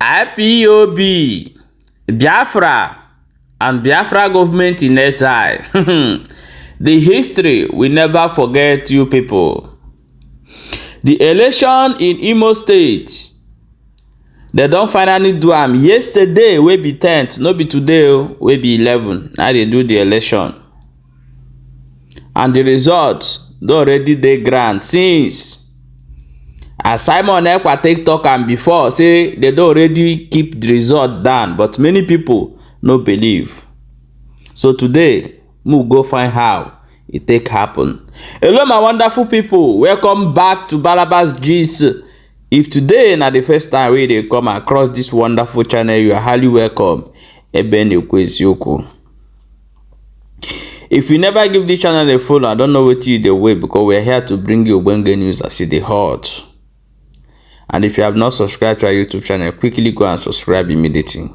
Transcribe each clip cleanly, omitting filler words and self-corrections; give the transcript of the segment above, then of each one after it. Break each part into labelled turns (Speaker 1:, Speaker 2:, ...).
Speaker 1: IPOB, Biafra and Biafra government in exile. The history will never forget you people. The election in Imo State, they don finally do am yesterday wey be 10th, no be today o, wey be 11. Na they do the election. And the result don already dey ground since. As Simon Ekpa take talk am before say they don already keep the result down, but many people no believe. So today, we go find how e take happen. Hello, my wonderful people, welcome back to Balabas Gist. If today na the first time wey you dey come across this wonderful channel, you are highly welcome. Ebe na-ekwu eziokwu. If you never give this channel a follow, I don't know wetin you dey wait, because we are here to bring you ogbonge news as e dey hot. And if you have not subscribed to our YouTube channel, quickly go and subscribe immediately.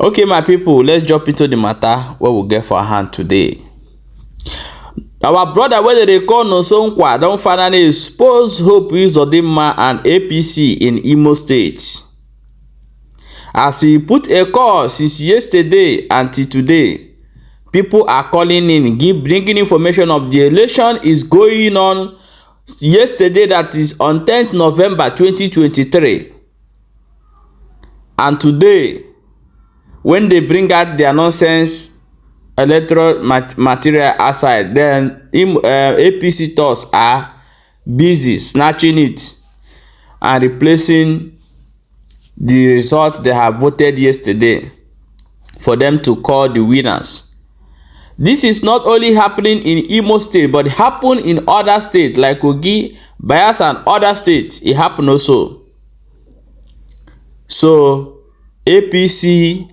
Speaker 1: Okay, my people, let's jump into the matter wey we get for hand today. Our brother wey dem dey call Nonso Nkwa don finally expose Hope Uzodinma and APC in Imo State. As he put a call since yesterday until today, people are calling in, give bringing information of the election is going on yesterday, that is on 10th November 2023. And today, when they bring out their nonsense electoral material aside, then APC thugs are busy snatching it and replacing the result they have voted yesterday for them to call the winners. This is not only happening in Imo State, but happen in other states like Kogi, Bayelsa and other states. It happen also. So APC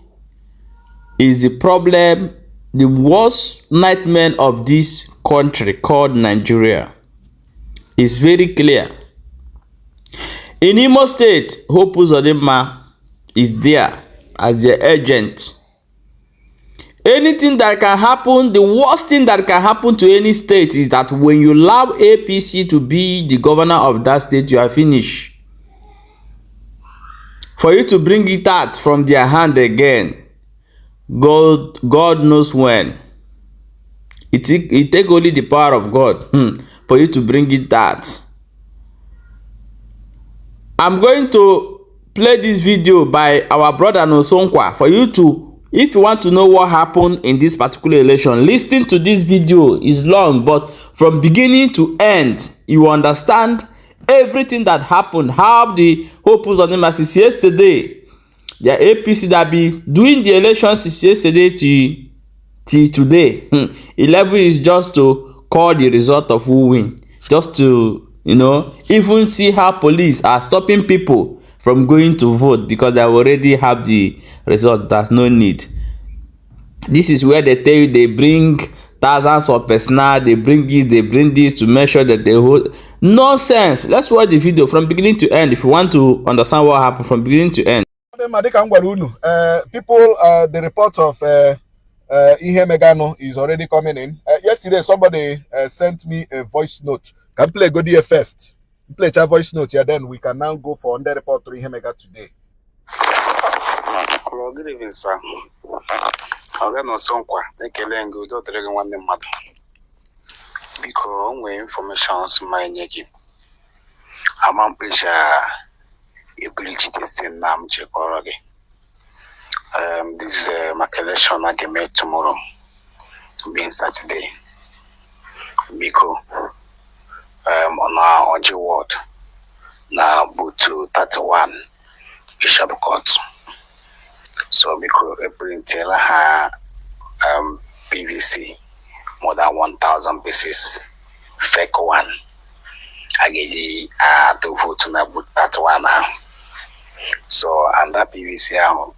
Speaker 1: is the problem, the worst nightmare of this country called Nigeria. It's very clear. In Imo State, Hope Uzodinma is there as their agent. Anything that can happen, the worst thing that can happen to any state is that when you allow APC to be the governor of that state, you are finished. For you to bring it out from their hand again, God knows when. It take only the power of God for you to bring it out. I'm going to play this video by our brother Nonso Nkwa for you to, if you want to know what happened in this particular election, listen to this video. It's long, but from beginning to end, you understand everything that happened, how the Hope Uzodinma since yesterday, the APC that be doing the election since yesterday till today. 11 is just to call the result of who win, just to even see how police are stopping people from going to vote because they already have the result. There's no need. This is where they tell you they bring thousands of personnel, they bring this, they bring this to make sure that they hold. Nonsense. Let's watch the video from beginning to end if you want to understand what happened from beginning to end.
Speaker 2: Ma dịka m gwara unu, people, the report of ihe meganụ is already coming in. Yesterday somebody sent me a voice note. Ka m play go there first, play cha voice note ya, then we can now go for ndị report ihe mega today.
Speaker 3: Hello, good evening, sir. Oga Nonso Nkwa, ekele gị, udo dịrị gị, nwanne mmadụ. Biko, o nwee information sị ma enye gị. Ama mkpecha ebulichi this thing na m chekọrọ gị. This is maka election a ga-eme tomorrow, being Saturday. Biko, ọ na Oji Ward na booth 31, Bishop Court. So biko, eprintela ha PVC more than 1000 pieces, fake one, a ga-eji atụ vote na booth 31 ahụ. So and that PVC ahụ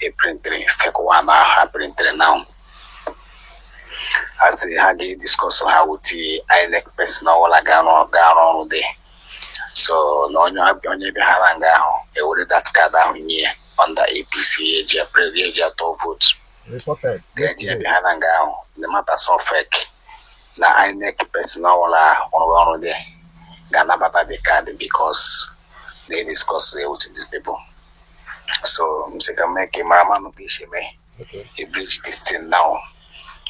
Speaker 3: eprintịrị, fake one ahụ ha printịrị now, a sị ha ga-ediscuss ha with the INEC person ọbụla ga-arụ ọrụ dị so na onye bịa ha na nga ahụ ewere that card ahụ nye ya under APC eji eji atọ vote.
Speaker 2: Reported
Speaker 3: eji
Speaker 2: yesterday.
Speaker 3: Abịa ha na nga ahụ, the matter so fake na INEC person ọbụla rụrụ ọrụ dị ga-anabata the card because they discuss it with these people. So m sị ka m mee ka ị mara manụ ka esi eme a bridge this thing now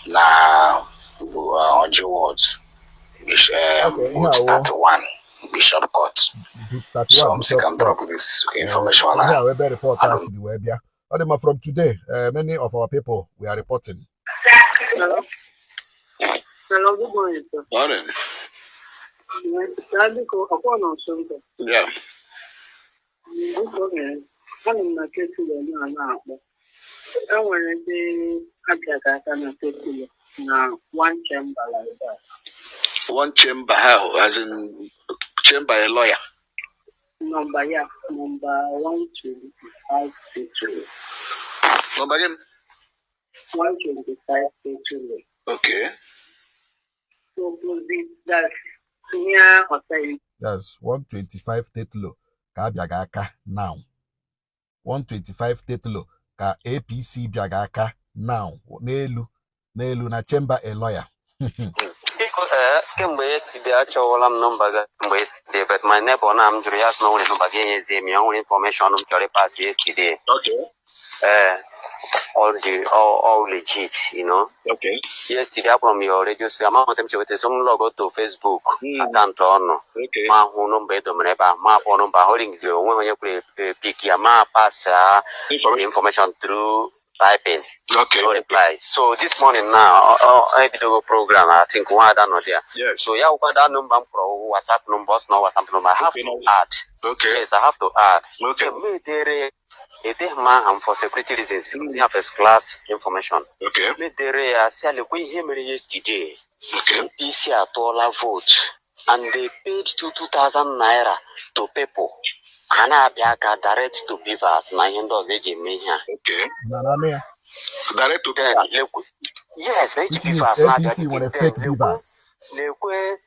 Speaker 3: na Oji Ward,
Speaker 2: Okay,
Speaker 3: Booth
Speaker 2: ihe a wụ
Speaker 3: 31, Bishop Court.
Speaker 2: Booth
Speaker 3: So
Speaker 2: 31
Speaker 3: m sị ka
Speaker 2: Bishop
Speaker 3: m drop
Speaker 2: Court.
Speaker 3: this information
Speaker 2: Ihe
Speaker 3: na
Speaker 2: a wụ ebe report a
Speaker 3: Anụ
Speaker 2: siri wee bịa. Ọ dị mma, from today, many of our people, we are reporting.
Speaker 4: Hello. Hello, good morning, sir.
Speaker 3: Morning.
Speaker 4: Yeah, biko, ọkwa nọ nso nta.
Speaker 3: Yeah.
Speaker 4: Biko, anọ m na Ketulu na na-akpọ. E nwere ndị abịaghị aka na Ketulu na one chamber like that.
Speaker 3: One chamber how? As in chamber a lawyer.
Speaker 4: Number ya, number 125 Ketulu.
Speaker 3: Number again?
Speaker 4: 125 Ketulu.
Speaker 3: Okay.
Speaker 4: So, that's near Osai.
Speaker 2: That's 125 Tetlow ka abịaghị aka now. 125 Tetlow ka APC bịaghị aka now, n'elu n'elu na chamber a lawyer.
Speaker 5: Biko, kemgbe yesterday achọwala m nọmba gị mgbe yesterday, but my neighbor na m jụrụ ya sị na o nwere nọmba gị, enyezie m ya. O nwere information m chọrọ ịpass yesterday. All the all legit. Yesterday akpọrọ m your radio station, amaghị m cheweta, so m log to Facebook account ọnụ ma hụ nọmba edomere ebe ahụ, ma kpọọ nọmba ahụ, ringiri, onweghị onye kwere pick ya, ma pass the information through typing. No reply. So this morning now, ebidogo program, I think nwaada nọ there. So ya wụkwa that number m kpọrọ, WhatsApp number, ọ sị na WhatsApp number, I have to add. Yes, I have to add. So m edere, edeghị m aha m for security reasons because have first class information. M edere ya sị ya lekwa ihe mere yesterday. APC atụọla vote and they paid 2,000 naira to people. Ha na-abịa aka direct to BVAS na ihe ndị ọzọ eji eme ihe a.
Speaker 2: Na na ya.
Speaker 3: Direct to
Speaker 5: Then lekwe, yes, na eji
Speaker 2: Which means
Speaker 5: BVAS na-abịa.
Speaker 2: APC nwere
Speaker 5: Then
Speaker 2: fake
Speaker 5: lekwe
Speaker 2: BVAS.
Speaker 5: Lekwe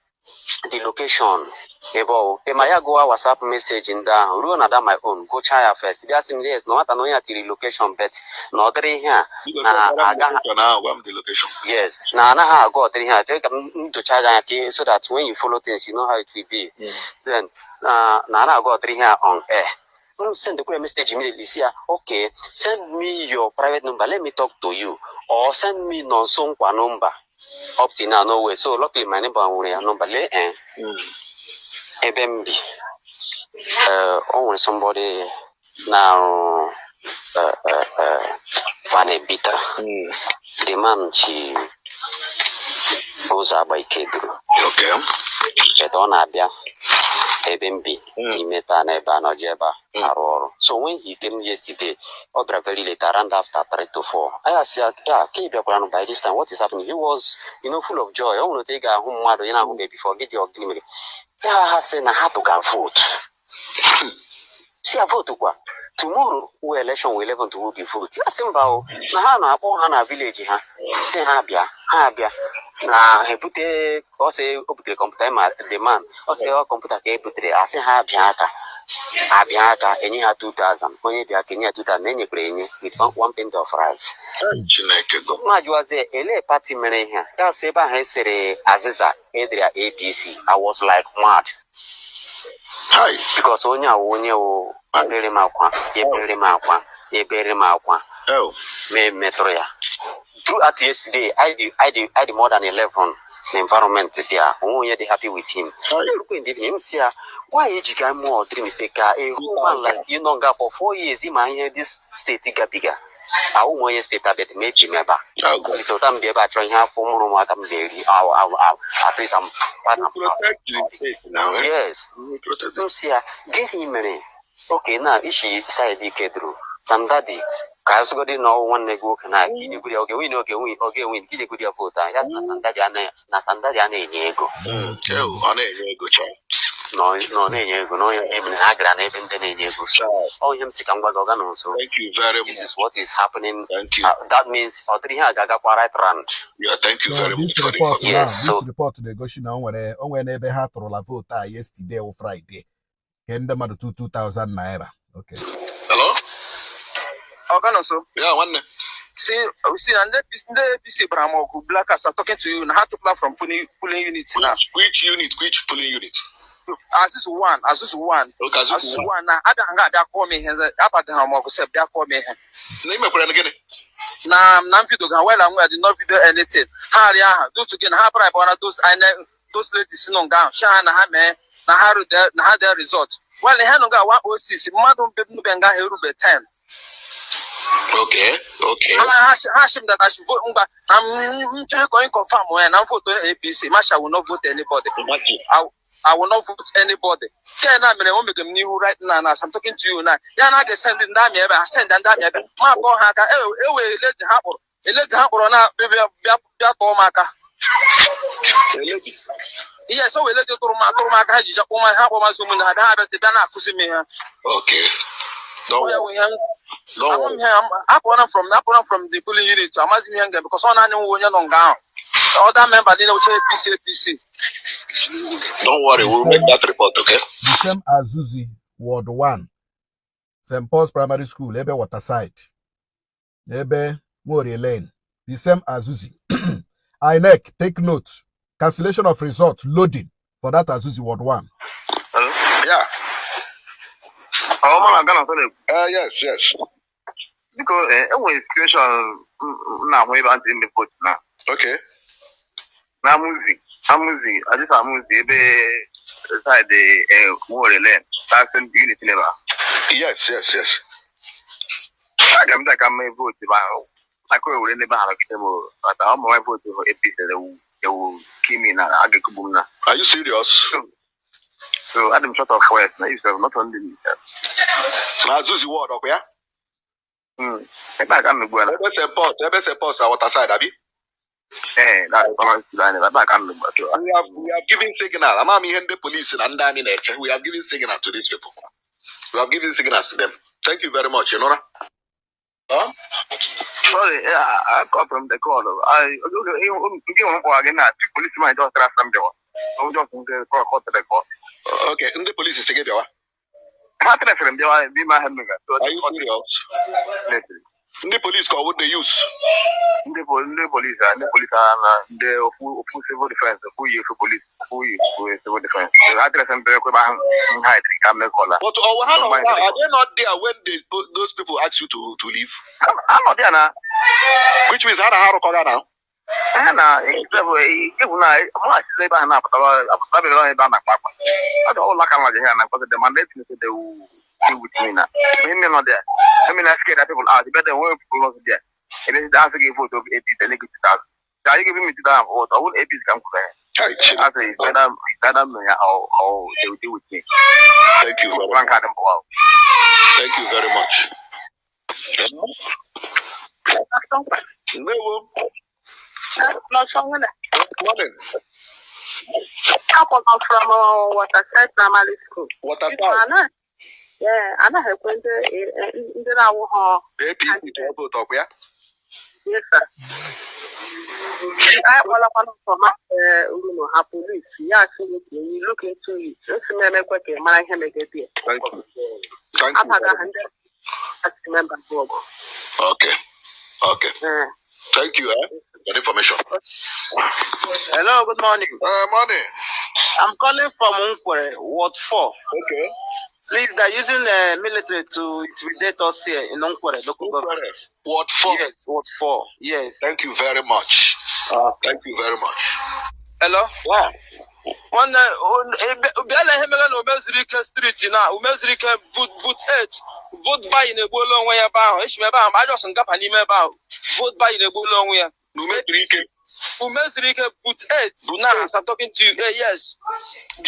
Speaker 5: the location ebe ọ ị ma ya gụwa WhatsApp message ndị ahụ ruo na that my own, gụchaa ya first, bịa sị m yes, na nwata na onye a tiri location, but na ọ dịrị ihe a na agaghị.
Speaker 3: Now, gwa m the location.
Speaker 5: Yes, na anaghị agụ ọdịrị ihe a. Chere ka m docha gị anya ka so that when you follow things, you know how it will be. Then na ana agụ ọdịrị ihe a on air. M send the message immediately, si ya, "Okay, send me your private number, let me talk to you, or send me Nonso Nkwa number." Up till now, no way. So luckily my neighbor nwere ya number. Lee, ebe m bi, o nwere somebody na-arụ panebita. The man chi ụzọ agba ike duru. But ọ na-abịa ebe m bi n'ime taa n'ebe a nọji ebe a arụ ọrụ. So when he came yesterday, ọ bịara very late, around after 3 to 4. I asked ya, ya ka ị bịakwara by this time, what is happening? He was full of joy. Ọ nwere otu ị ga-ahụ mmadụ ị na-ahụbe before gị dị ọgịnị mere ya. Ha sị na ha tụga vote, si ya vote kwa tomorrow wụ election, wụ 11 to be vote. Ya sị mba o, na ha na-akpọ ha na village, ha si ha bịa, ha bịa na ha ebute. Ọ sị o butere kọmputa ma the man, ọ sị ọ kọmputa ka e butere, asị ha bịa aka, abịa aka, enye ha 2000, onye bịa ka enye ya 2000 na enyekwara enye with one pint of rice.
Speaker 3: Chineke go.
Speaker 5: Ma jụwazie elee party mere ihe a, ya sị ebe ahụ esere azịza edere ya APC. I was like mad.
Speaker 3: Hi.
Speaker 5: Because onye a wụ onye wụ ebere m akwa, ebere m akwa, ebere m akwa.
Speaker 3: Oh.
Speaker 5: Me metụrụ ya throughout yesterday. I did more than 11 na environment there, onwe onye dị happy with him. Erukwe in the evening, m si ya, why eji ga mụọ ọdịrị mistake ka a whole man like you nọ nga for 4 years, ịma ihe this state gabiga ahụ m onye steeti abịa ma eji m ebe a.
Speaker 3: Oh,
Speaker 5: At
Speaker 3: God.
Speaker 5: least ụta m dị ebe a chọrọ ihe afọ mụrụ ụmụaka m ga-eri. At least I'm part and parcel.
Speaker 3: Protect the state now, eh?
Speaker 5: Yes.
Speaker 3: You protect
Speaker 5: M si ya, gịnị mere? Oke na ishi side ike duru Sandadi ka asụgodi na ọwụ nwanne gị nwoke na ka ị na-egwuri ya oge win, oge win, oge win, ka ị na-egwuri ya vote ahụ. Ya sị na Sandadi anaghị, na Sandadi a na-enye ego.
Speaker 3: Oh, ọ na-enye ego cha.
Speaker 5: Na ọ na-enye ego na onye ebe ha gara na ebe ndị na-enye ego. So ọ ihe m si ka m gwa gị, ọga na nso.
Speaker 3: Thank you very
Speaker 5: This
Speaker 3: much.
Speaker 5: is what is happening.
Speaker 3: Thank you.
Speaker 5: That means ọ dịrị ihe a ga-agakwa right round.
Speaker 3: Yeah, thank you
Speaker 2: So
Speaker 3: very much
Speaker 2: this
Speaker 3: for the
Speaker 2: report
Speaker 3: information.
Speaker 2: now,
Speaker 5: Yes,
Speaker 2: this report na-egosi na o nwere n'ebe ha tụrụla vote a yesterday wụ Friday, ke ndị mmadụ 2,000 naira. Okay.
Speaker 3: Hello?
Speaker 6: Oga Nonso,
Speaker 3: Yeah, nwanne.
Speaker 6: See, see, and the APC gbara m ọgụ. Black as I'm talking to you, na ha chụpụla from polling unit now.
Speaker 3: Which unit? Which polling unit?
Speaker 6: Azuzu 1, Azuzu 1.
Speaker 2: Okay, Azuzu.
Speaker 6: Azuzu 1 na abịa nga abịa kụọ m ihe, abadị ha m ọgụ sef, bịa kụọ m ihe.
Speaker 2: Na ị mekwara na gịnị?
Speaker 6: Na m video ga well and well, did not video anything. Ha arịa aha those gị na ha bribe na those INEC, those ladies nọ nga ahụ, shi ha na ha mee na ha rude na ha dee result. Well, ihe nọ nga 106 mmadụ mbe nga ahụ erube 10. Ha shi m that I should vote ngwa na m chere ka onye confirm ya na m vote APC. Masha will not vote anybody.
Speaker 2: Imagine.
Speaker 6: I will not vote anybody. Ke na mere o mege m n'ihu right now na as I'm talking to you now. Ya na a ga-esend ndị army ebe ha, send ndị army ebe ma kpọọ ha aka ewe eledi ha kpọrọ, eledi ha kpọrọ na bịa bịa bịa tụọ m aka. Yes, o wee lady tụrụ m aka, ha ji jakpọ m, ha kpọ masị ụmụnne ha bịa, ha bịa na-akụzi m ihe.
Speaker 2: Okay. Don't
Speaker 6: Ọ ya
Speaker 2: worry.
Speaker 6: wụ ihe m
Speaker 2: Don't
Speaker 6: ama m
Speaker 2: worry.
Speaker 6: ihe apụọla m from the polling unit. Amaghịzi m ihe m ga, because ọ naanị nwe onye nọ nga ahụ, other member niile wuche APC, APC.
Speaker 2: Don't worry. The We'll make same, that report, okay? the same Azuzi, Ward 1, St. Paul's Primary School, ebe Waterside, ebe Morie Lane, the same Azuzi. INEC, take note. Cancellation of result loading for that Azuzi Ward 1.
Speaker 6: Hello?
Speaker 2: Yeah.
Speaker 6: Ọ ma na Ghana sọ.
Speaker 2: Yes.
Speaker 6: Biko, enwere situation m na-ahụ ebe a ntị ime vote na na Amuzi, Ajisa Amuzi, ebe side Nwore Lane, that same unit ebe a.
Speaker 2: Yes.
Speaker 6: Aga m ka m mee vote ebe ahụ. Aka ewere n'ebe ha nọgide m, but ọ ma my vote for APC, they will kill me na a ga-ekugbu m na.
Speaker 2: Are you serious?
Speaker 6: So adị m short of words na if not only me.
Speaker 2: Na Azuzi Ward, okay? Yeah?
Speaker 6: Ebe a ka m ugbu a na.
Speaker 2: Ebe St. Paul's, ebe St. Paul's na Waterside, abi?
Speaker 6: Ee, na primary school anyị ebe a ka m ugbu a. So
Speaker 2: We have given signal. Ama m ihe ndị police na ndị army na-eche. We have given signal to these people. We have given signals to them. Thank you very much, Nora. Huh?
Speaker 6: Sorry, yeah, I got from the call. I nke nwe mkpọrọ gị na two policemen just tara from bịawa. O just nke call call the call.
Speaker 2: Okay, ndị police si gị bịawa.
Speaker 6: Ha tresịrị m bịawa n'ime ahịa mmega. So
Speaker 2: Are you serious? Ndị police ka ọ bụ ndị youth?
Speaker 6: Ndị police a na ndị ofu civil defense, ofu yi ofu police, ofu yi ofu civil defense. So ha tresịrị m bịawa ebe ahụ m hide ka m mekọla.
Speaker 2: But how long, are they not there when those people ask you to leave?
Speaker 6: Anọ dị ya na.
Speaker 2: Which means ha na ha arụkọga now.
Speaker 6: Ha na egwu na mụ achịza ebe ahụ na-apụtara apụtara ebe a na-akpa akpa. Ọ dị ụlọ aka nwaji ha na because the mandate is they will deal with me now. When me not there, I mean, I scare that people out. Better when people not there. And then they ask you vote of APC and they give 2,000. So are you giving me 2,000 votes? I want APC come clear.
Speaker 2: Hey, chill.
Speaker 6: I say it's either me or they will deal with me.
Speaker 2: Thank you very
Speaker 6: One
Speaker 2: much.
Speaker 6: card and wow.
Speaker 2: Thank you very much. Ndewo.
Speaker 4: N'ọsọ.
Speaker 2: Good morning.
Speaker 4: Akpọrọ from Waterside Primary School.
Speaker 2: Waterside.
Speaker 4: Yeah, anaghị ekwe ndị na-awụ ha
Speaker 2: APC to vote ọkwa ya?
Speaker 4: Yes, sir. Anyị akpọlakwana from unu ha police ya asị m ka you look into it. Esi m emekwe ka ị mara ihe megide ya.
Speaker 2: Thank you. Thank you
Speaker 4: Abaga
Speaker 2: very
Speaker 4: ha
Speaker 2: much.
Speaker 4: ndị party member bụ ọgụ.
Speaker 2: Okay.
Speaker 4: Eh.
Speaker 2: Thank you for the information.
Speaker 6: Hello, good morning.
Speaker 2: Morning.
Speaker 6: I'm calling from Nkwere, Ward 4.
Speaker 2: Okay.
Speaker 6: Please, they're using military to intimidate us here in Nkwere, local government.
Speaker 2: Ward 4.
Speaker 6: Yes, Ward 4. Yes.
Speaker 2: Thank you very much. Thank you very much.
Speaker 6: Hello?
Speaker 5: Yeah.
Speaker 6: Nwanne, bịa ihe mere na Umezurike Street, na Umezurike booth 8, vote buying egbuola onwe ya ebe ahụ. Esi m ebe ahụ ma ajọs ngapa n'ime ebe ahụ, vote buying egbuola onwe ya.
Speaker 2: Umezurike.
Speaker 6: Umezurike booth 8 now as I'm talking to you. Yes.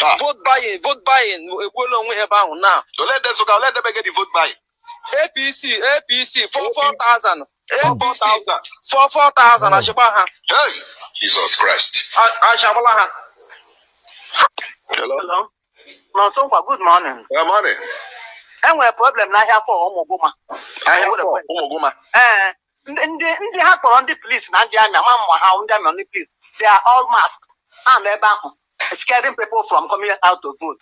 Speaker 2: Ah.
Speaker 6: Vote buying egbuola onwe ya ebe ahụ now.
Speaker 2: So let them, so let them get the vote buy.
Speaker 6: APC, APC 4,000, APC 4,000 achịkwa ha.
Speaker 2: Hey, Jesus Christ.
Speaker 6: Achagbala ha.
Speaker 2: Hello.
Speaker 4: Hello. Nọsọnkwa, good morning.
Speaker 2: Good morning.
Speaker 4: Enwere problem n'ahịa afọ Ụmụgụma.
Speaker 2: Ahịa afọ Ụmụgụma.
Speaker 4: Ee, ndị ha kpọrọ ndị police na ndị army, ama mma ha ndị army, ndị police. They are all masked. Ha nọ ebe ahụ scaring people from coming out to vote.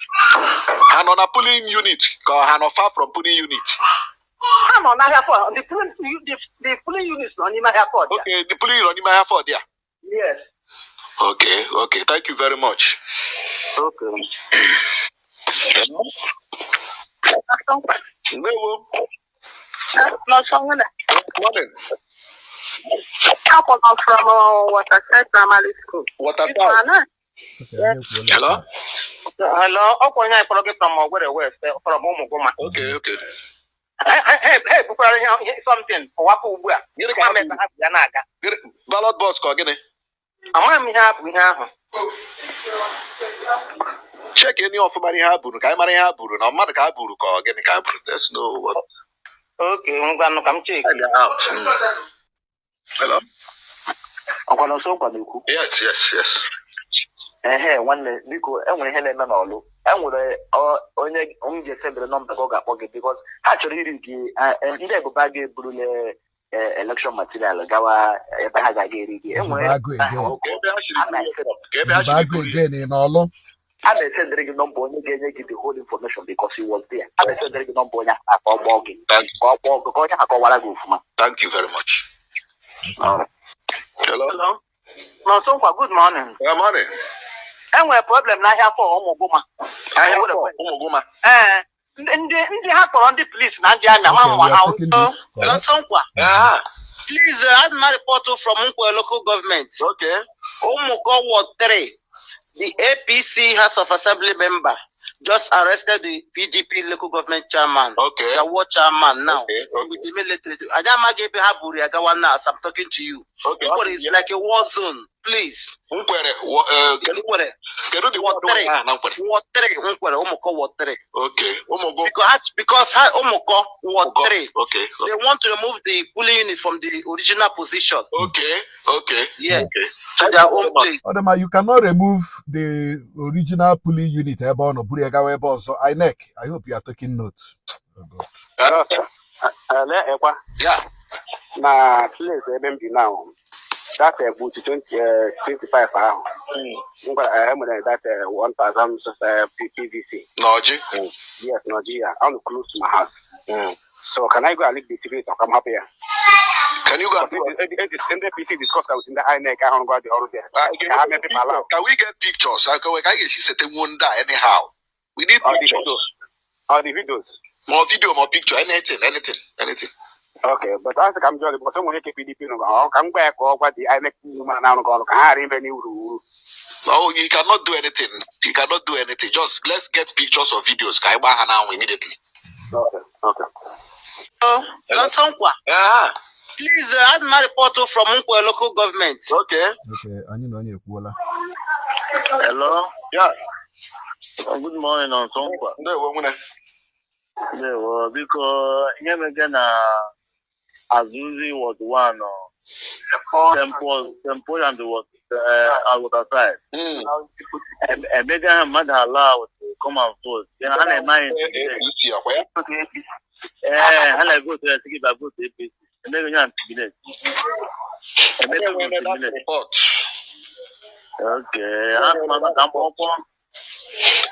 Speaker 2: Ha nọ na polling unit ka ha nọ far from polling unit?
Speaker 4: Ha nọ n'ahịa afọ, the polling units nọ n'ime ahịa afọ.
Speaker 2: Okay, the polling unit n'ime ahịa afọ dị ya.
Speaker 4: Yes.
Speaker 2: Okay. Thank you very much.
Speaker 4: Okay.
Speaker 2: Ndewo.
Speaker 4: Nọsọ nwere.
Speaker 2: Morning.
Speaker 4: Akpọrọ from Waterside Primary School.
Speaker 2: Waterside.
Speaker 4: Mana
Speaker 7: Okay, anyị ekwuola.
Speaker 2: Hello?
Speaker 6: Hello, ọkwa onye anyị kpọrọ gị from Owerri West, from Ụmụgụma.
Speaker 2: Okay.
Speaker 6: Ha ebukwara ihe something pụwapụ ugbu a.
Speaker 2: Gịnị ka ha
Speaker 6: Ama ebe ha si ya na-aga.
Speaker 2: Ballot box ka ọ gịnị?
Speaker 6: Amaghị m ihe ha bụ ihe ahụ.
Speaker 2: Check any ọfụma ihe ha buru ka anyị mara ihe ha buru na mmadụ ka ha buru ka ọ gịnị ka ha buru. There's no what.
Speaker 6: Okay, ngwanụ ka m check.
Speaker 2: Out. Hello?
Speaker 8: Ọkwa na nso nkwa na-ekwu.
Speaker 2: Yes.
Speaker 8: Ehe, nwanne, biko, enwere ihe na-eme n'ọlụ. Enwere onye m ga-esendịrị nọmba ka ọ ga-akpọ gị because ha chọrọ iri gị. Ndị Ebube Agụ eburule election material gawa ebe ha ga-aga eri gị. Enwere
Speaker 7: Ebube Agụ again.
Speaker 2: Ka ebe ha siri buru ya, ka ebe ha
Speaker 7: Ebube
Speaker 2: siri
Speaker 7: Agụ
Speaker 2: buru ya.
Speaker 7: again ị n'ọlụ.
Speaker 8: A na-esendịrị gị nọmba onye ga-enye gị the whole information because he was there. A na-esendịrị gị nọmba onye ahụ ka ọ kpọọ gị,
Speaker 2: Thank
Speaker 8: ka ọ kpọọ gị, ka onye ahụ kọwara gị ofuma.
Speaker 2: Thank you very much. Hello?
Speaker 6: Hello? Nọsọ nkwa, good morning.
Speaker 2: Good morning.
Speaker 6: Enwere problem n'ahịa afọ Ụmụgụma.
Speaker 2: Ahịa afọ Ụmụgụma.
Speaker 6: Ee, ndị ha kpọrọ ndị police na ndị army ama
Speaker 7: Okay,
Speaker 6: mma
Speaker 7: we
Speaker 6: ha.
Speaker 7: are taking this call.
Speaker 6: Nọsọ nkwa.
Speaker 2: Ah,
Speaker 6: Please, add my report from Nkwe local government.
Speaker 2: okay.
Speaker 6: Umuko Ward 3, the APC House of Assembly member just arrested the PDP local government chairman, the ward chairman now, with the military. I amaghị ebe ha buru ya gawa now as I'm talking to you. Nkwere is like a war zone, please.
Speaker 2: Nkwere, kedu
Speaker 6: Nkwere,
Speaker 2: kedu the
Speaker 6: Ward
Speaker 2: ward
Speaker 6: 3,
Speaker 2: ahụ na Nkwere?
Speaker 6: Ward 3, Nkwere, Umuko Ward 3.
Speaker 2: Okay. Ụmụgụ.
Speaker 6: Because Umuko Ward 3, they want to remove the polling unit from the original position.
Speaker 2: Okay.
Speaker 6: Yeah, to their own place.
Speaker 7: Ọ dị mma, you cannot remove the original polling unit ebe ọ nọ buru ya gawa ebe ọzọ. INEC, I hope you are taking note. Oh God.
Speaker 3: Ele ekwa
Speaker 2: Yeah.
Speaker 3: na place ebe m bi now, that booth 20, 25 ahụ ngwa, enwere that 1000 PVC.
Speaker 2: N'ọjị.
Speaker 3: Yes, Nigeria on close to my house. So can I go and leave the secret or come up here?
Speaker 2: Can you go and
Speaker 3: Ndị APC discuss with ndị INEC ahụ gwa dị ọrụ there. Ka ha mee paper allow.
Speaker 2: Can we get pictures? Ka anyị ga-esi sete nwu ndị a anyhow? We need
Speaker 3: All the
Speaker 2: pictures.
Speaker 3: videos. All the videos.
Speaker 2: More video, more picture, anything, anything, anything.
Speaker 3: Okay, but asị ka m jụọ gị because enwere ike PDP nọ ọ ka m gwa ya ka ọ gwa the INEC woman na-arụghị ọrụ ka ha ghara ime n'uru uru.
Speaker 2: No, you cannot do anything. You cannot do anything. Just let's get pictures or videos. Ka anyị gbaa ha n'anwụ immediately.
Speaker 3: Okay.
Speaker 6: Nọsọ nkwa.
Speaker 2: Ah,
Speaker 6: Please, add my report from Nkwe local government.
Speaker 2: okay.
Speaker 7: Okay, anyị na onye ekwuola.
Speaker 9: Hello.
Speaker 2: Yeah.
Speaker 9: Good morning, Nsonkwa.
Speaker 2: Ndewo nwune.
Speaker 9: Ndewo, biko, ihe mege na Azuzi Ward 1, Temple, Temple and the Waterside. Emega ha mmadụ allow to come and vote. Ya ha na-eme anyị intimidate.
Speaker 2: APC ọkwa ya?
Speaker 9: Ee, ha na-evote ya sị gị ba vote APC. Emega onye intimidate. Emega
Speaker 2: Enwere that
Speaker 9: intimidate.
Speaker 2: report.
Speaker 9: Okay, ha ma ka mkpọkpọ.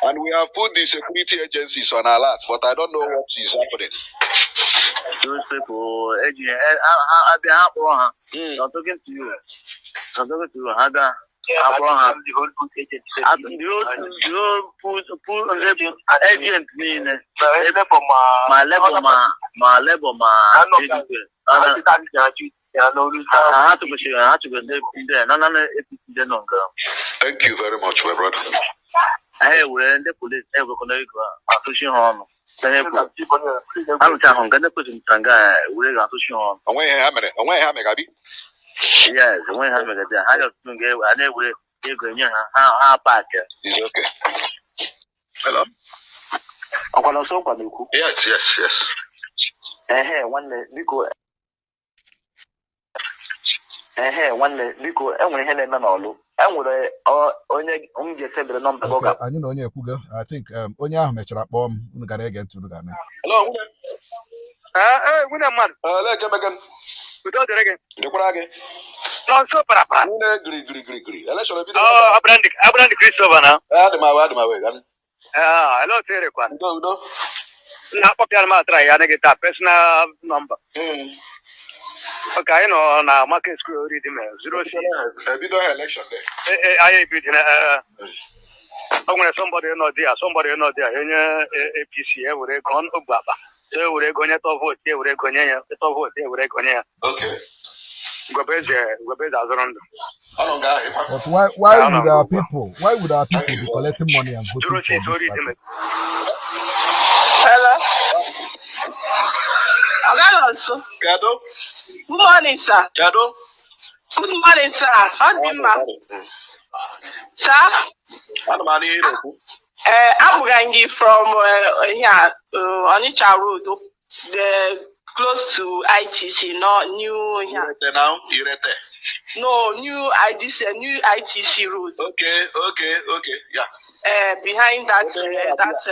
Speaker 2: And we have put the security agencies on alert, but I don't know what is happening.
Speaker 9: Those people, eji ha abịa ha kpọrọ ha. I'm talking to you. I'm talking to you. Ha ga akpọrọ ha. The whole agent niile. Ma Labour ma Labour ma ADP. Ha tụkwasịrị ha tụkwasịrị ndị na na APC ndị nọ nga.
Speaker 2: Thank you very much, my brother.
Speaker 9: Ha ewere ndị polisi ewekọna ego atụchi ha ọnụ. Ha kwuru. Ha rụcha ahụ nga ndị polisi ncha nga were ga atụchi ha ọnụ.
Speaker 2: Onwe ihe ha mere, onwe ihe ha mere, abi?
Speaker 9: Yes, onwe ha megide ha just nga a na-ewere ego enye ha ha ha paakị.
Speaker 2: It's okay. Hello?
Speaker 8: Ọkwa na nso nkwa na-ekwu.
Speaker 2: Yes.
Speaker 8: Ehe, nwanne, biko. Ehe, nwanne, biko, enwere ihe na-eme n'ọlụ. Enwere onye m ga-esendịrị nọmba ka ọ
Speaker 7: Okay,
Speaker 8: ga
Speaker 7: anyị na onye ekwugo. I think onye ahụ mechara kpọọ m. Unu gara ege ntị, unu ga-anụ.
Speaker 2: Hello, nwunye.
Speaker 6: Ee, nwunye mmadụ.
Speaker 2: Olee nke mege?
Speaker 6: Udo dịrị gị.
Speaker 2: Dịkwara gị.
Speaker 6: Nọ nso parapara.
Speaker 2: Nwunye giri giri giri giri. Election ebido.
Speaker 6: Oh, Abraham Christopher na.
Speaker 2: Adị m awe, adị m awe.
Speaker 6: Ah, hello, tere kwa.
Speaker 2: Udo, udo.
Speaker 6: Na akpọpịara m atara ya anaghị taa personal number. Okay, anyị nọ na market square ori dị mere 06.
Speaker 2: Ebido election day.
Speaker 6: Ee, anyị ebido na O nwere somebody nọ there, somebody nọ there, enye APC ewere ego ogbu akpa. So ewere ego nye tọ vote, ewere ego nye ya, tọ vote, ewere ego nye ya. Ngwebeze, Ngwebeze azụrụ ndụ.
Speaker 7: But why would our people why would our people be collecting money and voting
Speaker 6: Zero
Speaker 7: for
Speaker 6: six
Speaker 7: this
Speaker 6: ori
Speaker 7: party?
Speaker 4: Hello. Oga Nonso.
Speaker 2: Kedu?
Speaker 4: Good morning, sir.
Speaker 2: Kedu?
Speaker 4: Good morning, sir. Ọ dị mma. Sir,
Speaker 2: Ana m anụ ihe ị na-ekwu.
Speaker 4: eh, abụga m gị from here, Onitsha Road, the close to ITC, not new here.
Speaker 2: Irete now, Irete.
Speaker 4: No, new IDC, new ITC Road.
Speaker 2: Okay. Yeah.
Speaker 4: Behind that, that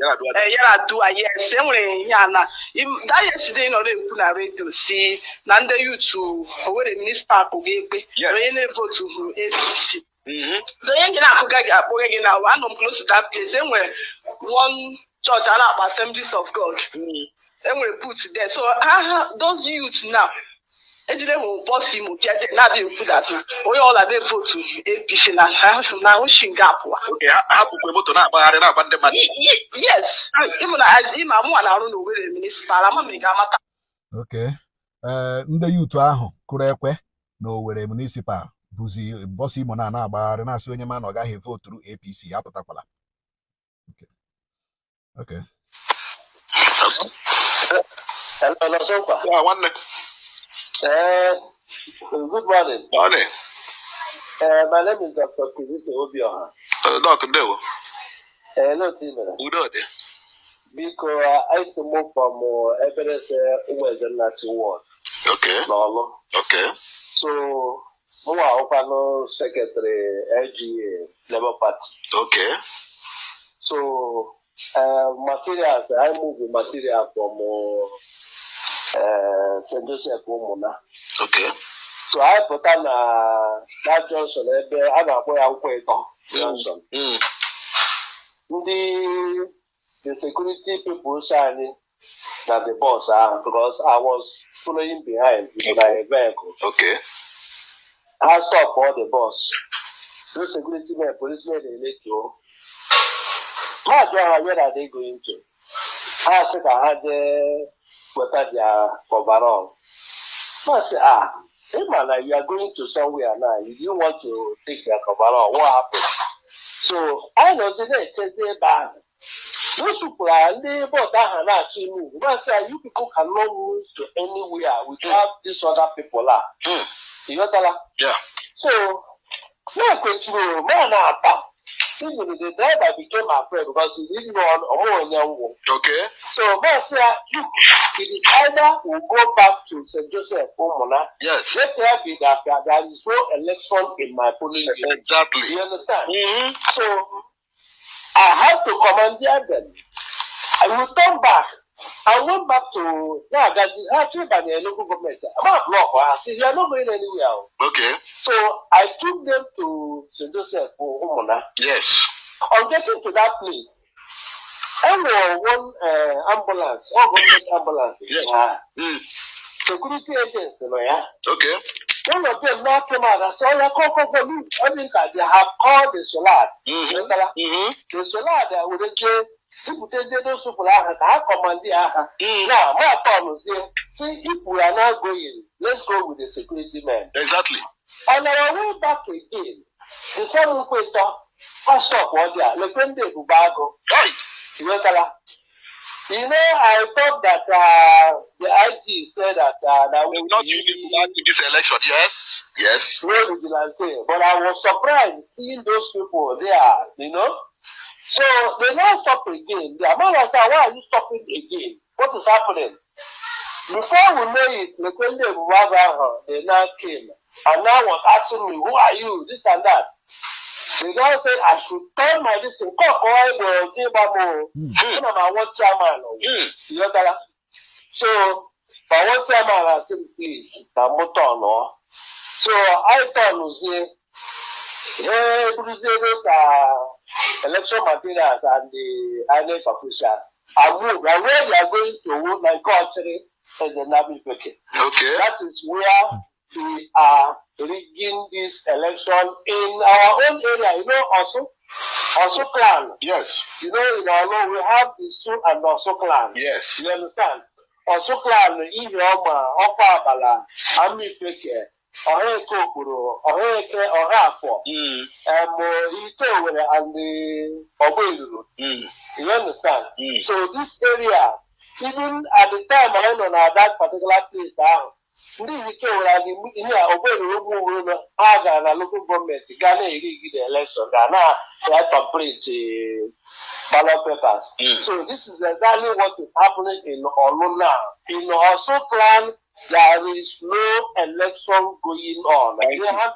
Speaker 2: Yaradua.
Speaker 4: Yaradua, yes, enwere ihe a na that yesterday nọ na-ekwu na redio si na ndị youth Owerri municipal ga-ekpe onye na-evotu hụrụ APC. So onye gị na-akụga gị akpọghị gị na anọ m close to that place. Enwere one church a na-akpọ Assemblies of God. Enwere put there. So ha those youth now ejide hụ bus Imo bịa there na-adị ekwu that na onye ọla na-evotu APC na na oshi nga apụwa.
Speaker 2: Okay, ha hapụkwa moto na-agbagharị na-agba ndị mmadụ.
Speaker 4: Yes, ịmụ na ịma mụnwa na-arụ n'Owerri municipal, ama m ị ga-amata.
Speaker 7: Okay. Ee, ndị youth ahụ kụrụ ekwe na Owerri municipal bụzi bus Imo na na-agbagharị na-asị onye ma na ọ gaghị voturu APC apụtakwala. Okay.
Speaker 9: Hello, Nọsọkwa.
Speaker 2: Yeah, nwanne.
Speaker 9: Good morning.
Speaker 2: Morning.
Speaker 9: My name is Dr. Kizito Obioha.
Speaker 2: Doc, ndewo.
Speaker 9: Hello, Timere.
Speaker 2: Udo dị.
Speaker 9: Biko, I to move from Eberese Umuezenachi Ward n'Ọlụ. So, mụ ahụkwanụ secretary LGA Labour Party. So, materials, I move the material from St. Joseph Umuna. So, I pụta na that junction ebe a na-akpọ ya Nkwọ Ịtọ junction. Ndị the security people so anyị na the bus ahụ because I was following behind in my vehicle. Ha stop all the bus. Those security men, policemen na-eletuo. Ha jụọ ha, "Where are they going to?" Ha sị ka ha jee weta their coverall. Ha sị, "Ah, ịma na you are going to somewhere now, you didn't want to take their coverall, what happened?" So anyị nọzi na-echezi ebe ahụ. Those people are ndị bus ahụ na-achọ move. Ma sị, "You people cannot move to anywhere without these other people are." Ịghọtala?
Speaker 2: Yeah.
Speaker 9: So, na-ekwechiri ma na-ata. Even the driver became afraid because he didn't know ọmụ onye nwụ. So, ma sị ya, "Look, it is either we go back to St. Joseph Umuna. Let there be that there is no election in my polling unit." You understand? So, I had to commandeer them. I will turn back. I went back to na-agazi ha chọ ịbanye local government. Ama block ha sị, "You are not going anywhere." So I took them to St. Joseph Umuna. On getting to that place, enwere one ambulance, all government ambulance. Security agents nọ ya. One of them now came out and said, "Oh, yeah, call, call, call me." I think they have called the Solad. The Solad werezie zipụtezie those people ahụ ka ha commandeer ha. Now, ma tọnụzie, see, if we are not going, let's go with the security men. On our way back again, the same Nkwetọ, ha stop ọ dị a, lekwe ndị Ebube Agụ. Ịghọtala? I thought that the IG said that we
Speaker 2: Not in this election. Yes.
Speaker 9: No vigilante, but I was surprised seeing those people there. So they now stop again. The man said, "Why are you stopping again? What is happening?" Before we know it, Lekwende Buwaga, they now came and now was asking me, "Who are you? This and that." They now said I should turn my this thing. Call call the Ana m one chairman. You know? So, my one chairman, I said, "Please, na mụ turn ọ." So I turn zie, he buruzie those election materials and the INEC officials. I move. And where they are going to, like Ọchịrị is the Nabi Peke. That is where we are rigging this election in our own area. Also,
Speaker 10: Orsu clan.
Speaker 2: Yes.
Speaker 10: You know, in Orlu, we have the Isu and Orsu clan.
Speaker 2: Yes.
Speaker 10: You understand? Orsu clan, Ihioma, Ọkwa Abala, Amifeke, Ọhaeke Okporo, Ọhaeke, Ọhaafọ, Ite Owere and the Ogboelulu. You understand? So this area, even at the time I nọ na that particular place ahụ, ndị Ite Owere and ihe a Ogboelulu ugwu ugwu ha gara na local government ga na-eri the election, ga na print ballot papers. So this is exactly what is happening in Orlu now. In Orsu clan, there is no election going on.
Speaker 2: Thank
Speaker 10: They have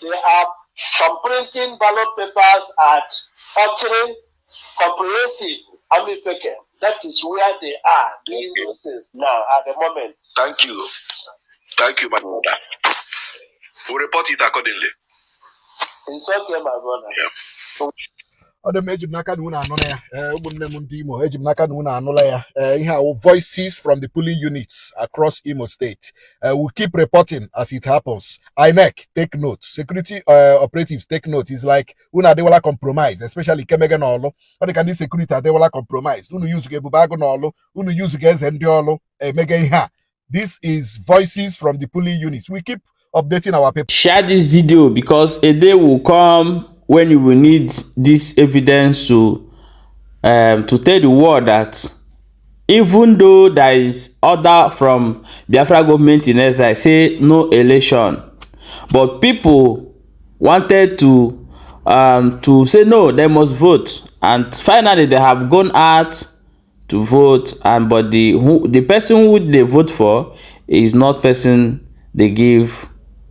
Speaker 10: they are printing ballot papers at Ochiri Comprehensive Amifeke. That is where they are doing those things now at the moment.
Speaker 2: Thank you. Thank you, my brother. We'll report it accordingly.
Speaker 10: It's okay, my brother.
Speaker 7: Ọ dị m, eji m n'aka na unu anụla ya. Ee, ụmụnne m ndị Imo, eji m n'aka na unu anụla ya. Ee, ihe awụ voices from the polling units across Imo State. We'll keep reporting as it happens. INEC, take note. Security operatives, take note. It's like unu adịwala compromise, especially kemege n'Ọlụ. Ọ dị ka ndị security adịwala compromise. Unu use Ebube Agụ n'Ọlụ, unu use eze ndị Ọlụ emege ihe a. This is voices from the polling units. We keep updating our people.
Speaker 1: Share this video because a day will come when you will need this evidence to tell the world that even though there is order from Biafra government in exile say no election, but people wanted to say no, they must vote, and finally they have gone out to vote, and but the person who they vote for is not person they give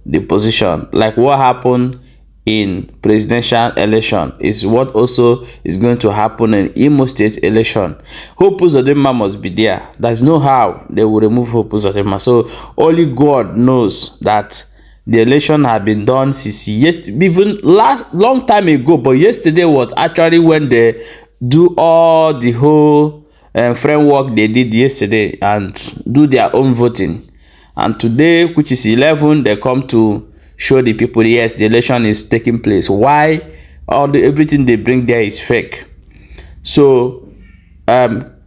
Speaker 1: the position. Like what happened in presidential election is what also is going to happen in Imo State election. Hope Uzodinma must be there. There's no how they will remove Hope Uzodinma. So only God knows that the election had been done since yes, even last long time ago, but yesterday was actually when they do all the whole framework they did yesterday and do their own voting. And today, which is 11, they come to show the people, yes, the election is taking place. Why? All the everything they bring there is fake. So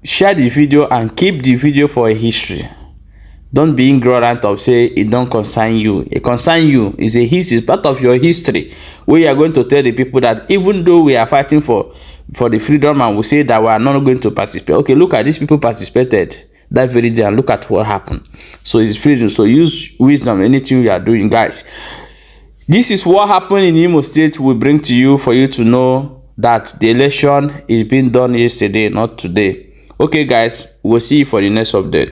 Speaker 1: share the video and keep the video for a history. Don't be ignorant of say it don't concern you. It concern you. It's a history. It's part of your history. We are going to tell the people that even though we are fighting for the freedom and we say that we are not going to participate. Okay, look at these people participated that very day and look at what happened. So it's freedom. So use wisdom anything you are doing, guys. This is what happened in Imo State. We bring to you for you to know that the election is being done yesterday, not today. Okay, guys, we'll see you for the next update.